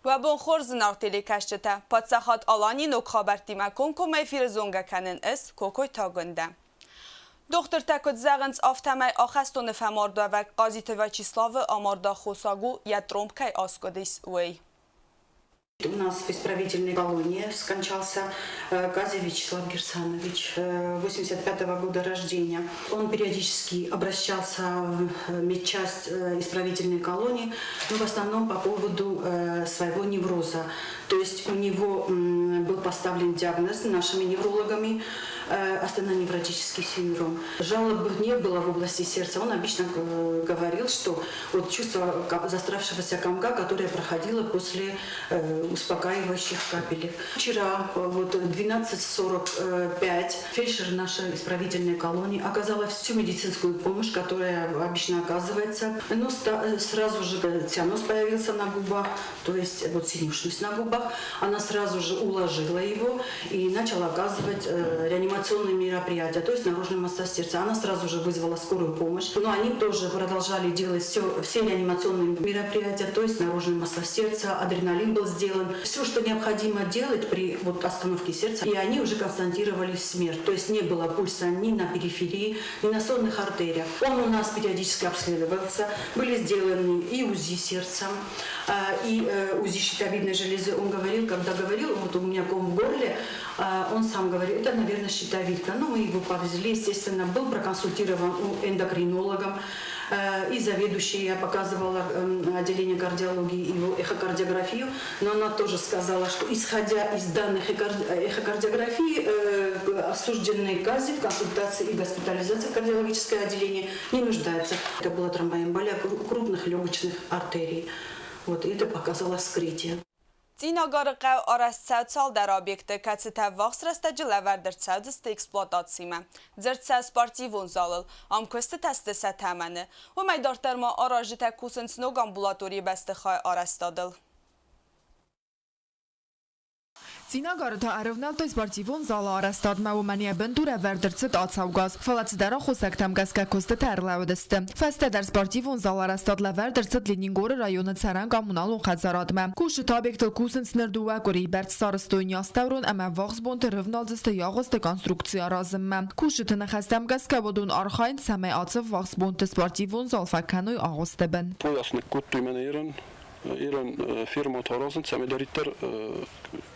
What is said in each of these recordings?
Уӕ бон хорз, зынаргъ телекӕсджытӕ! Паддзахад Аланийы ног хабӕрттимӕ комкоммӕ эфиры зонгӕ кӕнын ӕз, Кокойты Агуындӕ. Дохтыртӕ куыд зӕгъынц, афтӕмӕй ахӕстоны фӕмардуӕвӕг Хъазиты Вячеславы амард аххосаг у, йӕ тромб кӕй аскъуыдис, уый. У нас в исправительной колонии скончался Кази Вячеслав Герсанович, 85 -го года рождения. Он периодически обращался в медчасть исправительной колонии, но в основном по поводу своего невроза. То есть у него был поставлен диагноз нашими неврологами астеноневротический синдром. Жалоб не было в области сердца. Он обычно говорил, что вот чувство застравшегося комка, которое проходило после успокаивающих капелек. Вчера, вот 12:45, фельдшер нашей исправительной колонии оказала всю медицинскую помощь, которая обычно оказывается. Но сразу же цианоз появился на губах, то есть вот синюшность на губах. Она сразу же уложила его и начала оказывать реанимационные мероприятия, то есть наружный массаж сердца. Она сразу же вызвала скорую помощь. Но они тоже продолжали делать все реанимационные мероприятия, то есть наружный массаж сердца, адреналин был сделан. Все, что необходимо делать при вот остановке сердца. И они уже констатировали смерть. То есть не было пульса ни на периферии, ни на сонных артериях. Он у нас периодически обследовался. Были сделаны и УЗИ сердца, и УЗИ щитовидной железы. Он говорил, когда говорил, вот у меня ком в горле, он сам говорил, это, наверное, щитовидка. Ну, мы его повезли, естественно, был проконсультирован у эндокринолога. И заведующей я показывала отделение кардиологии его эхокардиографию, но она тоже сказала, что исходя из данных эхокардиографии, осужденный Кази в консультации и госпитализации в кардиологическое отделение не нуждается. Это была тромбоэмболия крупных легочных артерий. Вот, и это показало вскрытие. Цъинагары хъӕуы арӕзт цӕуы цалдӕр объекты, кӕцытӕ ӕввахс рӕстӕджы лӕвӕрд ӕрцӕудзысты эксплуатацимӕ. Дзырд сӕ спортивон залыл. Ам куыстытӕ сты сӕ тӕмӕны. Уымӕй дарддӕр ма аразджытӕ кусынц ног амбулаторийы бӕстыхайы арӕзтадыл. Цъинагары та ӕрӕвнӕлдтой спортивон залы арӕзтадмӕ, уымӕн йӕ бындур ӕвӕрд ӕрцыд ацӕугаз, фӕлӕ цыдӕр аххосӕгтӕм гӕсгӕ куыстытӕ ӕрлӕууыдысты. Фӕстӕдӕр спортивон залы арӕзтад лӕвӕрд ӕрцыд Ленингоры районы цӕрӕн коммуналон хӕдзарадмӕ. Кусджыты объектыл кусынц ныр дыууӕ къуырийы бӕрц сарӕзтой астӕурон ӕмӕ ӕввахс бонты рывналдзысты агъуысты конструкци аразынмӕ. Кусджыты ныхӕстӕм гӕсгӕ уыдон архайынц, цӕмӕй ацы ӕввахс бонты спортивон зал фӕкӕной агъуысты бын. Пояс ныккодтой мӕнӕ Иран, Иран фирмӕтӕ аразынц, цӕмӕйдӕриддӕр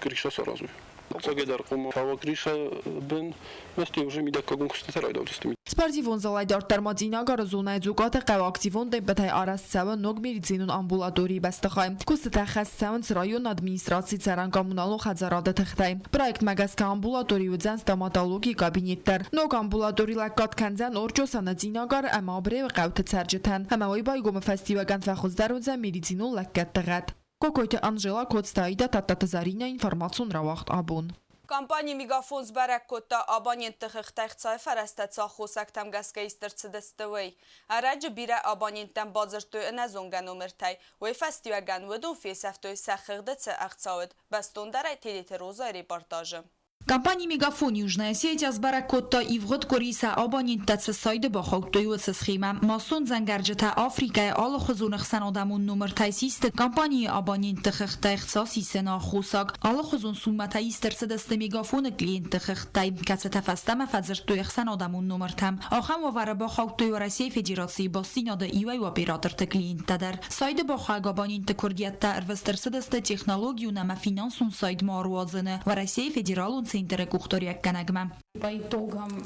крыша саразой. Ӕцӕгӕйдӕр ома фӕуа крыша бын, мӕсты уже мидӕггагон куыстытӕ райдаудзысты. Спортивон залӕй дарддӕр ма Цъинагары зонӕйы Дзукъаты хъӕуы активон темпытӕй арӕзт цӕуы ног медицинон амбулаторийы бӕстыхай. Куыстытӕ хӕст цӕуынц районы администрацийы цӕрӕн-коммуналон хӕдзарады тыхтӕй. Проектмӕ гӕсгӕ амбулатори уыдзӕн стоматологийы кабинет дӕр. Ног амбулатори лӕггад кӕндзӕн Орчъосаны, Цъинагары ӕмӕ Абреуы хъӕуты цӕрджытӕн ӕмӕ уый байгомы фӕстиуӕгӕн фӕхуыздӕр уыдзӕн медицинон лӕггӕдты гъӕд. Кокойты Анжела, Коцты Аида, Тадтаты Заринӕ, информацион рауагъд абон. Компани Мегафон сбӕрӕг кодта, абонентты хыгъдтӕ ӕхцайы фӕрӕзтӕ цы аххосӕгтӕм гӕсгӕ ист ӕрцыдысты, уый. Ӕрӕджы бирӕ абоненттӕм бадзырдтой ӕнӕзонгӕ номертӕй. Уый фӕстиуӕгӕн уыдон фесӕфтой сӕ хыгъды цы ӕхца уыд, бӕстондӕрӕй Тедеты Розайы репортажы. Компани «Мегафон» Южная Осетия сбӕрӕг кодта, ивгъуыд къуыри сӕ абоненттӕ цы сайды бахаудтой, уыцы схемӕ. Массон дзӕнгӕрджытӕ Африкӕйы алыхуызон ӕхсӕнадӕмон номыртӕй систы компанийы абонентты хыгъдтӕй ӕхца сисыны аххосаг. Алыхуызон суммӕтӕ ист ӕрцыдысты «Мегафон»-ы клиентты хыгъдтӕй, кӕцытӕ фӕстӕмӕ фӕдзырдтой ӕхсӕнадӕмон номыртӕм. Ахӕм уавӕры бахаудтой Уӕрӕсейы Федерацийы бастдзинады иуӕй-иу операторты клиенттӕ дӕр. Сайды бахауӕг абонентты куырдиӕттӕ ӕрвыст ӕрцыдысты технологион ӕмӕ финансон сайд ма ӕруадзыны Уӕрӕсейы Федералон центры къухдариуӕггӕнӕгмӕ. По итогам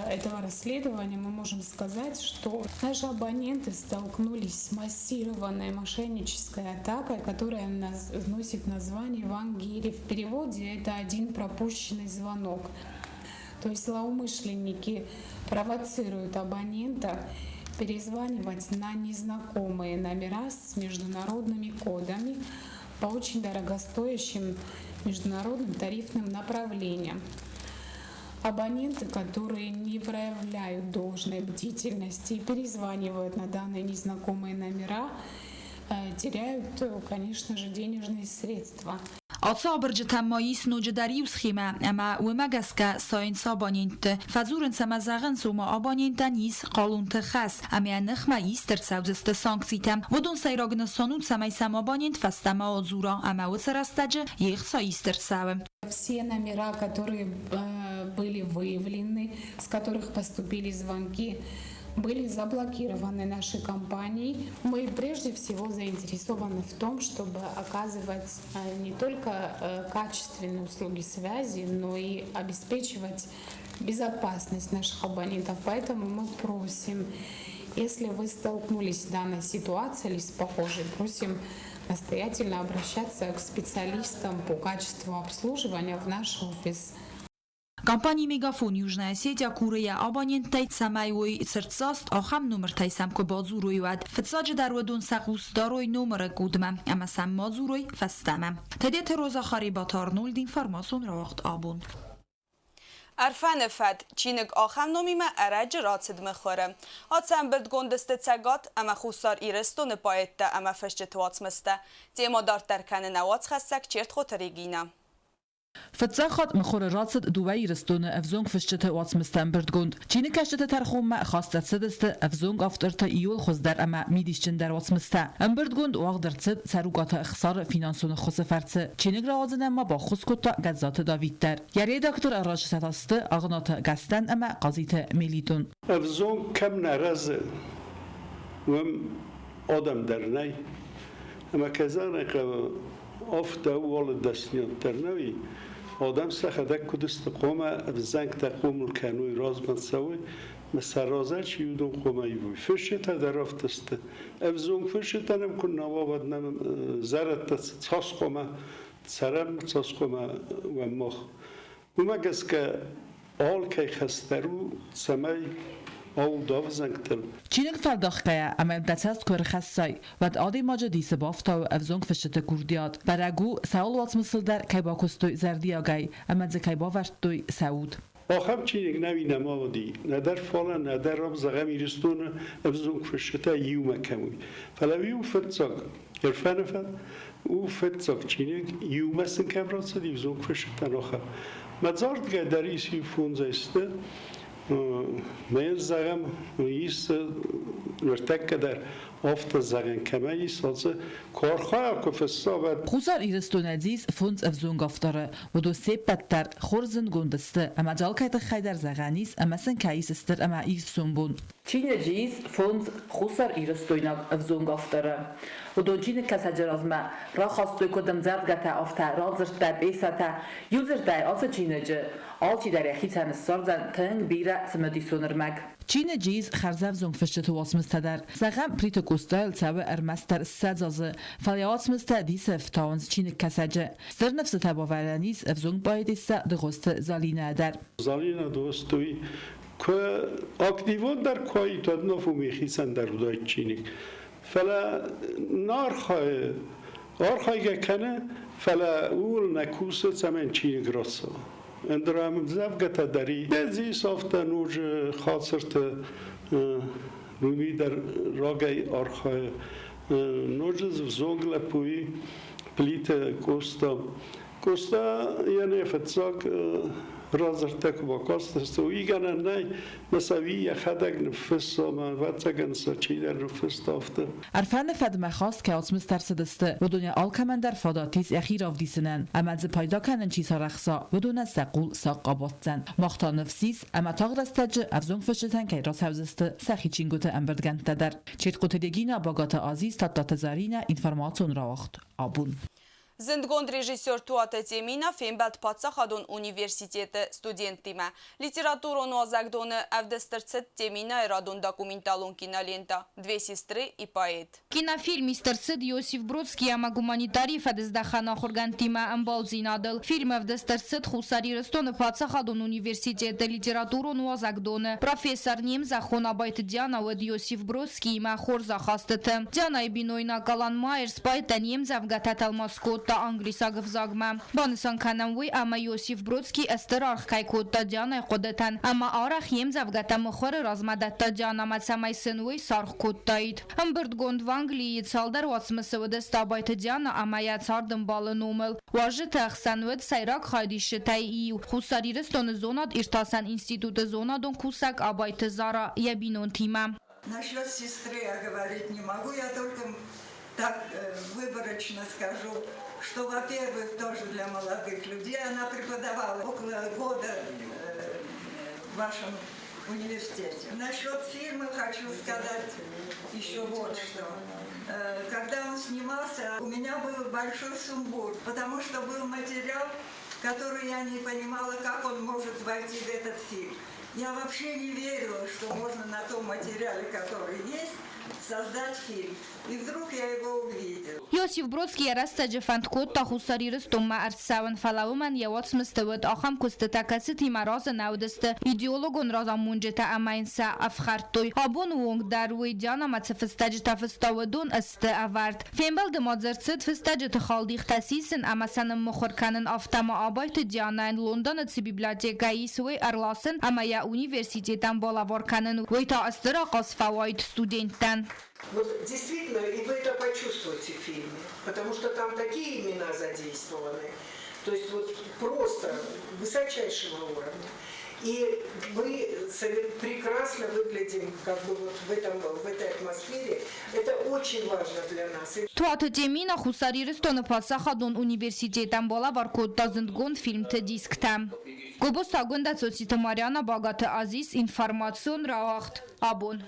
этого расследования мы можем сказать, что наши абоненты столкнулись с массированной мошеннической атакой, которая носит название «Вангири». В переводе это один пропущенный звонок. То есть злоумышленники провоцируют абонента перезванивать на незнакомые номера с международными кодами по очень дорогостоящим международным тарифным направлениям. Абоненты, которые не проявляют должной бдительности и перезванивают на данные незнакомые номера, теряют, конечно же, денежные средства. Ацы абырджытӕм ма ис ноджыдӕр иу схемӕ, ӕмӕ уымӕ гӕсгӕ сайынц абонентты. Фӕдзурынц ӕмӕ зӕгъынц, ома абонентӕн ис хъалонты хӕс, ӕмӕ йӕ ныхмӕ ист ӕрцӕудзысты санкцитӕ. Уыдон сӕйраг нысан у, цӕмӕй сӕм абонент фӕстӕмӕ адзура, ӕмӕ уыцы рӕстӕджы йе хца ист ӕрцӕуы. Все номера, которые были выявлены, с которых поступили звонки, были заблокированы нашей компанией. Мы прежде всего заинтересованы в том, чтобы оказывать не только качественные услуги связи, но и обеспечивать безопасность наших абонентов. Поэтому мы просим, если вы столкнулись с данной ситуацией или с похожей, просим настоятельно обращаться к специалистам по качеству обслуживания в наш офис. Компани Мегафон Южная Осетия куры йӕ абоненттӕй, цӕмӕй уой цырддзаст, ахӕм номыртӕй сӕм куы бадзурой, уӕд. Фыццаджыдӕр уыдон сӕ хъус дарой номыры кодмӕ ӕмӕ сӕм ма дзурой фӕстӕмӕ. Тедеты Роза Харебаты Арнольд, информацион рауагъд абон. Ӕрфӕны фӕд чиныг ахӕм номимӕ ӕрӕджы рацыд мыхуыры. Ацы ӕмбырдгонд сты Цӕгат ӕмӕ Хуссар Ирыстоны поэттӕ ӕмӕ фысджыты уацмыстӕ. Тема дарддӕр кӕны нӕ уацхӕссӕг Чертхъоты Регинӕ. Фыццаг хатт мыхуыры рацыд дыууӕ Ирыстоны ӕвзонг фысджыты уацмыстӕ ӕмбырдгонд. Чиныгкӕсджыты тӕрхонмӕ хаст ӕрцыдысты ӕвзонг авторты иууыл хуыздӕр ӕмӕ мидисджындӕр уацмыстӕ. Ӕмбырдгонд уагъд ӕрцыд Цӕрукъаты Ӕхсары финансон ӕххуысы фӕрцы. Чиныг рауадзынӕн ма баххуыс кодта Гӕззаты Давид дӕр. Йӕ редактор аразджытӕ та сты Агънаты Гӕстӕн ӕмӕ Хъазиты Мелитон. Ӕвзонг кӕм нӕ рӕзы, уым адӕм дӕр нӕй. Ӕмӕ кӕй зӕгъын ӕй хъӕуы, Афтӕ уалы дӕсниад дӕр нӕуи. Адӕм сӕхӕдӕг куыд сты, хъуамӕ ӕвзӕнгтӕ хъомыл кӕной, размӕ цӕуой, ӕмӕ сӕ разӕй чи уыдон хъуамӕ ивой. Фысджытӕ дӕр афтӕ сты. Ӕвзонг фысджытӕ нӕм куы нӕ уа, уӕд нӕм зӕрӕдтӕ цас хъуамӕ цӕрӕм, цас хъуамӕ уӕм мах. Уымӕ гӕсгӕ алкӕй хӕс дӕр у, цӕмӕй ауда ӕвзӕнгтыл. Чиныг фӕлдахгӕйӕ ӕмӕ дӕ цӕст куы ӕрхӕссай, уӕд адӕймаджы дисы бафтауы ӕвзонг фысджыты курдиат. Бӕрӕг у, цӕуыл уацмысыл дӕр кӕй бакуыстой зӕрдиагӕй ӕмӕ дзы кӕй бавӕрдтой сӕ уд. Ахӕм чиныг нӕуи нӕма уыди, нӕдӕр фалӕ, нӕдӕр ам, зӕгъӕм, Ирыстоны ӕвзонг фысджытӕ иумӕ кӕм уый. Фӕлӕ уый у фыццаг Ӕрфӕны фӕд у фыццаг чиныг, иумӕ сын кӕм рацыди, ӕвзонг фысджытӕн ахӕм. Мӕ дзардгӕ дӕр ис иу фондзӕй Мӕ зӕгъӕм, ис ныртӕккӕ дӕр афтӕ зӕгъӕн кӕмӕн ис, ацы Корхая куы фысса, уӕд Хуссар Ирыстонӕй дзы ис фондз ӕвзонг авторы. Уыдон се ппӕт дӕр хорз зындгонд сты ӕмӕ алкӕй тыххӕй дӕр зӕгъӕн ис ӕмӕ сын кӕй ис стыр ӕмӕ ирд сомбон. Чиныджы ис фондз хуссарирыстойнаг ӕвзонг авторы. Уыдон чиныгкӕсӕджы размӕ рахастой куыд ӕмдзӕвгӕтӕ, афтӕ радзырдтӕ, пьесӕтӕ. Иу дзырдӕй, ацы чиныджы алчидӕр йӕхицӕн ссардзӕн тынг бирӕ цымыдисон ӕрмӕг. Чиныджы ис хӕрзӕвзонг фысджыты уацмыстӕ дӕр. Зӕгъӕм, Плиты Къостайыл цӕуы ӕрмӕстдӕр 20 азы, фӕлӕ йӕ уацмыстӕ дисы ӕфтауынц чиныгкӕсӕджы. Стыр ныфсытӕ бавӕрӕн ис ӕвзонг поэтессӕ Дыгъуызты Залинӕ дӕр. Залинӕ Дыгъуызты куы активондӕр куы уаид, уӕд нӕ уымӕй хицӕндӕр уыдаид чиныг. Фӕлӕ нӕ архайы, архайгӕ кӕны, фӕлӕ ууыл нӕ кусы, цӕмӕн чиныг рацӕуа. Ӕндӕр ӕмдзӕвгӕтӕ дӕр и. Ис афтӕ ноджы Хацырты Руми дӕр рагӕй архайы. Ноджы дзы взонг лӕппуйы Плиты Къоста. Къоста йӕ нӕ фыццаг радзырдтӕ куы бакастысты, уый гӕнӕн нӕй, Мӕ йӕхӕдӕг ныффысса, ӕмӕ ӕвӕццӕгӕн сӕ чидӕр ныффыста афтӕ. Ӕрфӕны фӕдмӕ хаст кӕуцмыст ӕрцыдысты, уыдонӕй алкӕмӕн дӕр фадат ис йӕхи равдисынӕн, ӕмӕ дзы пайда кӕнын чи сарӕхса, уыдонӕн сӕ хъул сахъ абаддзӕн. Мах та ныфс ис, ӕмӕ тагъд рӕстӕджы ӕвзонг фысджытӕн кӕй рацӕудзысты сӕхи чингуыты ӕмбырдгӕндтӕ дӕр. Четкъуты Регина, Багаты Азиз, Тадтаты Заринӕ, информацион рауагъд Абон. Зындгонд режиссер Туаты Темина фембӕлд паддзахадон университеты студенттимӕ. Литературон уазӕгдоны ӕвдыст ӕрцыд Теминайы радон документалон кинолента «Две сестры и поэт». Кинофильм ист ӕрцыд Иосиф Бродский ӕмӕ гуманитарийы фӕдыздӕхӕн ахуыргӕндтимӕ ӕмбалдзинадыл. Фильм ӕвдыст ӕрцыд Хуссар Ирыстоны паддзахадон университеты литературон уазӕгдоны. Профессор не мзӕххон Абайты Диана уыд Иосиф Бродскиимӕ хорз ахастыты. Дианайы бинойнаг Алан Майерс поэтӕн йе мдзӕвгӕтӕ тӕлмац кодта. кодта англисаг ӕвзагмӕ. Банысан кӕнӕм уый, ӕмӕ Иосиф Бродский стыр аргъ кӕй кодта Дианайы хъуыдытӕн ӕмӕ арӕх йе мдзӕвгӕтӕ мыхуыры размӕ дӕтта Дианамӕ, цӕмӕй сын уый саргъ кодтаид. Ӕмбырдгонд в Английы цалдӕр уацмысы уыдысты Абайты Диана ӕмӕ йӕ цардӕмбалы номыл. Уазджыты ӕхсӕн уыд сӕйраг хайадисджытӕй иу, Хуссар Ирыстоны зонад-иртасӕн институты зонадон кусӕг Абайты Зара йӕ бинонтимӕ. Насчет сестры я говорить не могу, я только так выборочно скажу, что, во-первых, тоже для молодых людей она преподавала около года в вашем университете. Насчет фильма хочу сказать еще вот что. Когда он снимался, у меня был большой сумбур, потому что был материал, который я не понимала, как он может войти в этот фильм. Я вообще не верила, что можно на том материале, который есть, создать фильм. И вдруг я его увидела. Иосиф Бродский йӕ рӕстӕджы фӕнд кодта Хуссар Ирыстонмӕ ӕрцӕуын, фӕлӕ уымӕн йӕ уацмысты уыд ахӕм куыстытӕ, кӕцытимӕ разы нӕ уыдысты идеологон разамонджытӕ ӕмӕ йын сӕ ӕфхӕрдтой. Абоны онг дӕр уый Дианамӕ цы фыстӕджытӕ фыста, уыдон сты ӕвӕрд. Фембӕлды ма дзырд цыд фыстӕджыты халдихтӕ сисын ӕмӕ сӕ ныммыхуыр кӕнын, афтӕ ма Абайты Дианӕйӕн Лондоны цы библиотекӕ ис, уый ӕрласын ӕмӕ йӕ университетӕн балӕвар кӕнын, уый та стыр ахъаз фӕуаид студенттӕн. Вот действительно, и вы это почувствуете в фильме, потому что там такие имена задействованы, то есть вот просто высочайшего уровня. И мы прекрасно выглядим как бы вот в этой атмосфере. Это очень важно для нас. Туаты Темина Хуссар Ирыстоны паддзахадон университетӕн балӕвар кодта зындгонд фильмты дисктӕ. Гобозты Агуындӕ, Цоциты Марьяна, Багаты Азиз, информацион рауагъд «Абон».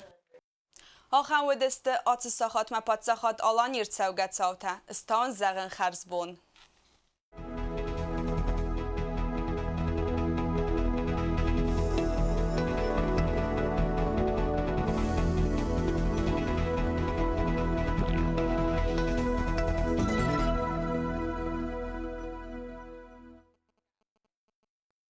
Ахӕм уыдысты ацы сахатмӕ паддзахад Аланийы рцӕугӕ цаутӕ. Стауын зӕгъын хӕрзбон.